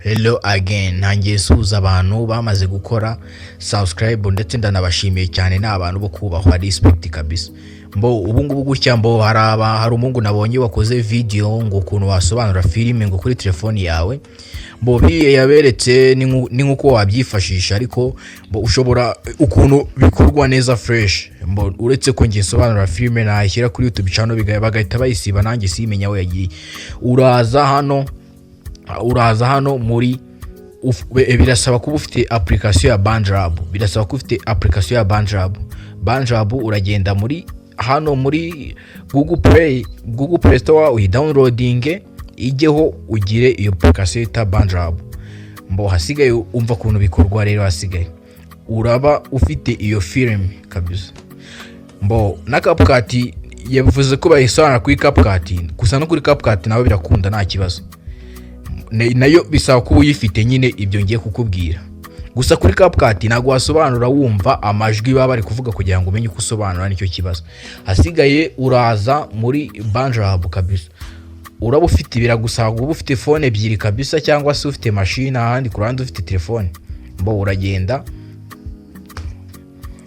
Hello again, ntangiye suhuza abantu bamaze gukora subscribe, ndetse ndanabashimiye cyane. Ni abantu bo kubahwa, respect kabisa. Mbo ubu ngubu gutya, mbo hari umuhungu nabonye wakoze video ngo ukuntu wasobanura filime ngo kuri telefoni yawe. Mbo biriya yaberetse ni nk'uko wabyifashisha, ariko mbo ushobora ukuntu bikorwa neza fresh. Mbo uretse ko njye nsobanura filime nayishyira kuri YouTube channel bagahita bayisiba, nanjye simenya aho yagiye. Uraza hano muri birasaba kuba ufite application ya BandLab, birasaba kuba ufite application ya BandLab. BandLab, uragenda muri hano muri Google Play Store, uyidownloadinge ijyeho, ugire iyo application yita BandLab. Mbo hasigaye umva ukuntu bikorwa rero. Hasigaye uraba ufite iyo film kabisa. Mbo na CapCut, yavuze ko bayisobanura kuri CapCut gusa, no kuri CapCut nawe birakunda, nta kibazo. Nayo bisaba kuba uyifite nyine ibyo ngiye kukubwira. Gusa kuri CapCut ntabwo wasobanura wumva amajwi baba bari kuvuga kugira ngo umenye uko usobanura, nicyo kibazo. Hasigaye uraza muri BandLab kabisa, uraba ufite, biragusaba kuba ufite phone ebyiri kabisa, cyangwa se ufite mashini ahandi ku ruhande ufite telefone.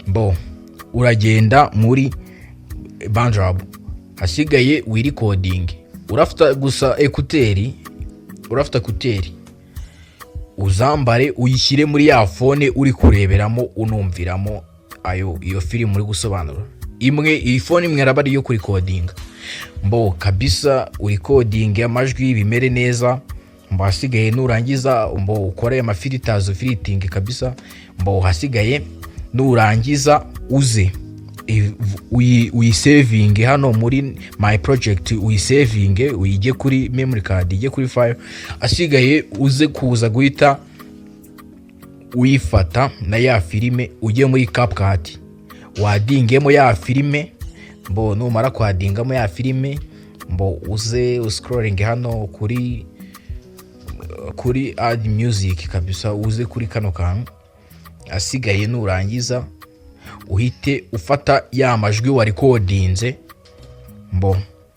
Mbo uragenda muri BandLab, hasigaye wirecordinge. Urafata gusa écouteurs, urafata écouteurs uzambare, uyishyire muri ya phone uri kureberamo unumviramo ayo iyo filime uri gusobanura. Imwe, iyi phone imwe araba ari iyo kurecordinga. Mbo kabisa urecordinge amajwi bimere neza. Mbo hasigaye nurangiza, mbo ukore amafilters, ufilteringe kabisa. Mbo hasigaye nurangiza uze uyisavinge hano muri my project, uyisavinge, uyijye kuri memory card, ijye kuri file. Asigaye uze kuza guhita uyifata na ya filime, ujye muri CapCut, waddingemo ya filime. Mbo numara kwaddingamo ya filime, mbo uze uscrolling hano kuri add music kabisa, uze kuri kano kantu. Asigaye nurangiza uhite ufata ya majwi warecordinze. Mbo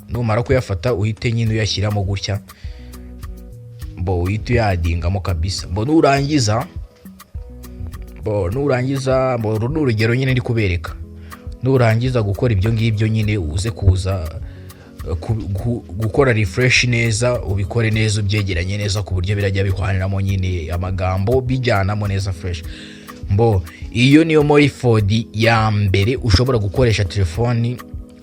numara kuyafata, uhite nyine uyashyiramo gutya. Mbo uhite uyaddingamo kabisa. Mbo nurangiza, mbo uru ni urugero nyine ndi kubereka. Nurangiza gukora ibyo ngibyo nyine, uze kuza gukora refresh neza, ubikore neza, ubyegeranye neza ku buryo birajya bihwaniramo nyine, amagambo bijyanamo neza fresh. Mbo iyo niyo method ya mbere ushobora gukoresha telefoni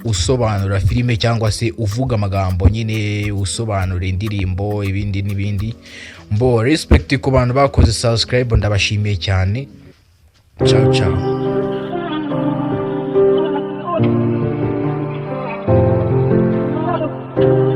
usobanura filime, cyangwa se uvuga amagambo nyine, usobanura indirimbo, ibindi n'ibindi. Mbo respect ku bantu bakoze subscribe, ndabashimiye cyane. Ciao ciao.